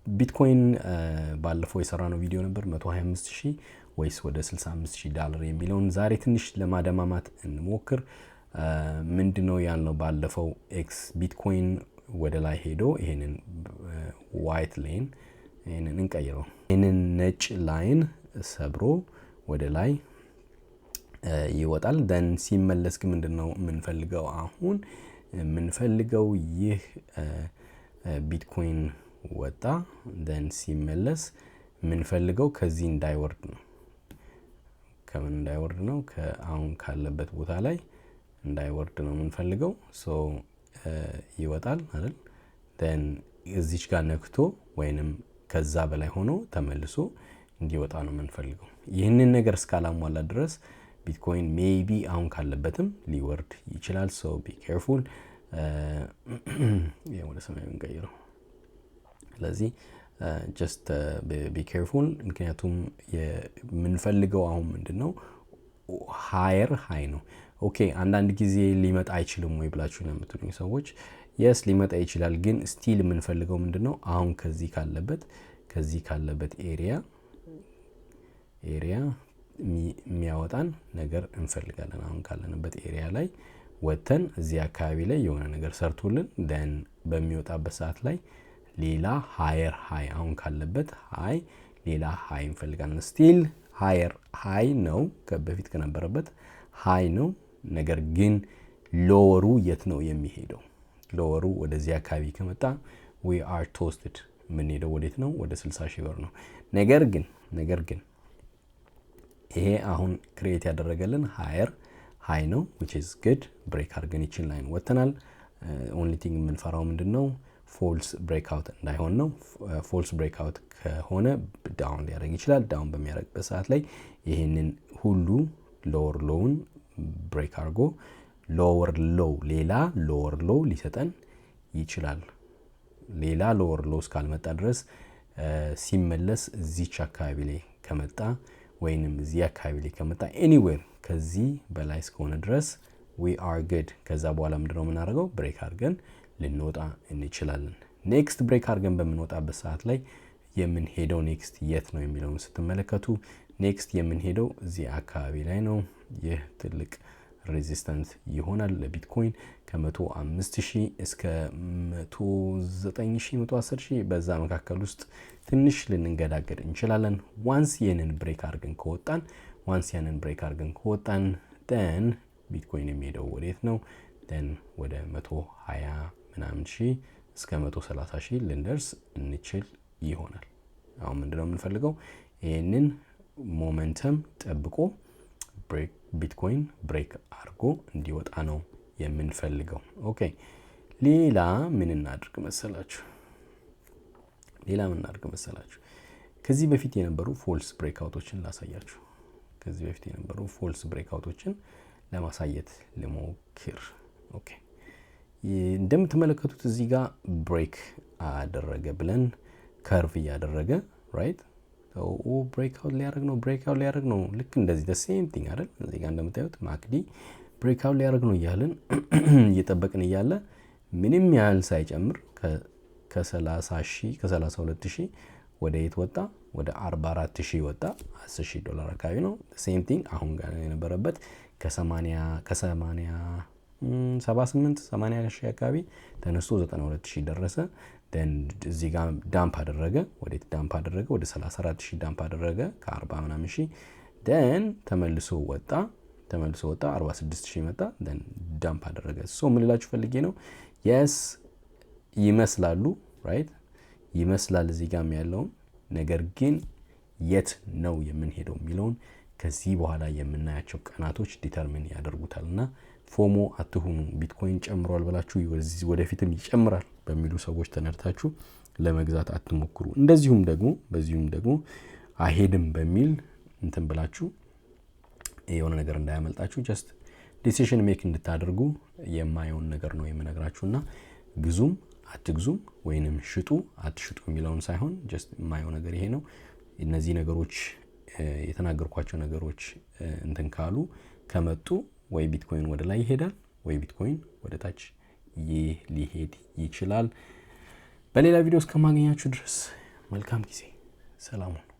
ቢትኮይን ባለፈው የሰራነው ቪዲዮ ነበር፣ 125 ሺህ ወይስ ወደ 65 ሺህ ዳላር የሚለውን ዛሬ ትንሽ ለማደማማት እንሞክር። ምንድነው ያልነው ባለፈው? ኤክስ ቢትኮይን ወደ ላይ ሄዶ ይሄንን white line ይሄንን እንቀይረው፣ ይሄንን ነጭ line ሰብሮ ወደ ላይ ይወጣል። Then ሲመለስ ግን ምንድን ነው የምንፈልገው? አሁን የምንፈልገው ይህ ቢትኮይን ወጣ፣ then ሲመለስ የምንፈልገው ከዚህ እንዳይወርድ ነው። ከምን እንዳይወርድ ነው? ከአሁን ካለበት ቦታ ላይ እንዳይወርድ ነው የምንፈልገው። So ይወጣል አይደል? Then እዚች ጋር ነክቶ ወይንም ከዛ በላይ ሆኖ ተመልሶ እንዲወጣ ነው የምንፈልገው። ይህንን ነገር እስካላሟላ ድረስ ቢትኮይን maybe አሁን ካለበትም ሊወርድ ይችላል። So be careful። ወደ ሰማያዊ እንቀይረው። ስለዚህ just be careful። ምክንያቱም የምንፈልገው አሁን ምንድን ነው? Higher high ነው። Okay፣ አንዳንድ ጊዜ ሊመጣ አይችልም ወይ ብላችሁ ለምትሉኝ ሰዎች፣ yes፣ ሊመጣ ይችላል። ግን still የምንፈልገው ምንድን ነው? አሁን ከዚህ ካለበት area የሚያወጣን ነገር እንፈልጋለን። አሁን ካለንበት area ላይ ወጥተን እዚህ አካባቢ ላይ የሆነ ነገር ሰርቶልን then በሚወጣበት ሰዓት ላይ ሌላ higher high፣ አሁን ካለበት high ሌላ high እንፈልጋለን። Still higher high ነው፣ በፊት ከነበረበት high ነው። ነገር ግን lower ኡ የት ነው የሚሄደው? Lower ኡ ወደዚህ አካባቢ ከመጣ we are toasted። የምንሄደው ወዴት ነው? ወደ 60 ሺህ ብር ነው። ነገር ግን ይሄ አሁን create ያደረገልን higher high ነው፣ which is good። Break አድርገን ይችን line ወጥተናል። Only thing የምንፈራው ምንድን ነው? False breakout እንዳይሆን ነው። False breakout ከሆነ down ሊያደርግ ይችላል። Down በሚያደርግበት ሰዓት ላይ ይህንን ሁሉ lower low ውን break አድርጎ lower low፣ ሌላ lower low ሊሰጠን ይችላል። ሌላ lower low እስካልመጣ ድረስ ሲመለስ እዚች አካባቢ ላይ ከመጣ ወይንም እዚህ አካባቢ ላይ ከመጣ፣ anywhere ከዚህ በላይ እስከሆነ ድረስ we are good። ከዛ በኋላ ምንድነው የምናደርገው? Break አድርገን ልንወጣ እንችላለን። Next break አድርገን በምንወጣበት ሰዓት ላይ የምንሄደው next የት ነው የሚለውን ስትመለከቱ next የምንሄደው እዚህ አካባቢ ላይ ነው። ይህ ትልቅ resistance ይሆናል ለቢትኮይን። ከ105 ሺህ እስከ 109 ሺህ፣ 110 ሺህ በዛ መካከል ውስጥ ትንሽ ልንንገዳገድ እንችላለን። Once ያንን break አድርገን ከወጣን then ቢትኮይን የሚሄደው ወዴት ነው? Then ወደ 120 ምናምን ሺህ እስከ 130 ሺህ ልንደርስ እንችል ይሆናል። አሁን ምንድነው የምንፈልገው? ይህንን momentum ጠብቆ ቢትኮይን break አድርጎ እንዲወጣ ነው የምንፈልገው። Okay፣ ሌላ ምን እናድርግ መሰላችሁ? ሌላ ምን እናድርግ መሰላችሁ? ከዚህ በፊት የነበሩ false breakout ኦችን ላሳያችሁ። ከዚህ በፊት የነበሩ false breakout ኦችን ለማሳየት ልሞክር። Okay፣ እንደምትመለከቱት እዚህ ጋር break አደረገ ብለን curve እያደረገ፣ right፣ breakout ሊያደርግ ነው፣ breakout ሊያደርግ ነው። ልክ እንደዚህ same thing አይደል? እዚህ ጋር እንደምታዩት MACD breakout ሊያደርግ ነው እያልን እየጠበቅን እያለ ምንም ያህል ሳይጨምር ከ30 ሺህ፣ ከ32 ሺህ ወደ የት ወጣ? ወደ 44 ሺህ ወጣ። 10 ሺህ ዶላር አካባቢ ነው። Same thing አሁን ጋር የነበረበት ከ80፣ 78፣ 80 ሺህ አካባቢ ተነስቶ 92 ሺህ ደረሰ። እዚህ ጋር dump አደረገ። ወዴት dump አደረገ? ወደ 34 ሺህ dump አደረገ ከ40 ምናምን ሺህ። Then ተመልሶ ወጣ። ተመልሶ ወጣ፣ 46 ሺህ መጣ። Then dump አደረገ። So ምን ልላችሁ ፈልጌ ነው፣ yes፣ ይመስላሉ፣ right፣ ይመስላል እዚህ ጋም ያለውን ነገር፣ ግን የት ነው የምንሄደው የሚለውን ከዚህ በኋላ የምናያቸው ቀናቶች determine ያደርጉታል። እና FOMO አትሁኑ። ቢትኮይን ጨምሯል ብላችሁ ወደፊትም ይጨምራል በሚሉ ሰዎች ተነድታችሁ ለመግዛት አትሞክሩ። እንደዚሁም ደግሞ በዚሁም ደግሞ አይሄድም በሚል እንትን ብላችሁ የሆነ ነገር እንዳያመልጣችሁ just decision make እንድታደርጉ የማየውን ነገር ነው የምነግራችሁ። እና ግዙም አትግዙም ወይንም ሽጡ አትሽጡ የሚለውን ሳይሆን just የማየው ነገር ይሄ ነው። እነዚህ ነገሮች፣ የተናገርኳቸው ነገሮች እንትን ካሉ፣ ከመጡ ወይ ቢትኮይን ወደ ላይ ይሄዳል ወይ ቢትኮይን ወደ ታች ይህ ሊሄድ ይችላል። በሌላ ቪዲዮ እስከማገኛችሁ ድረስ መልካም ጊዜ፣ ሰላም ሁኑ።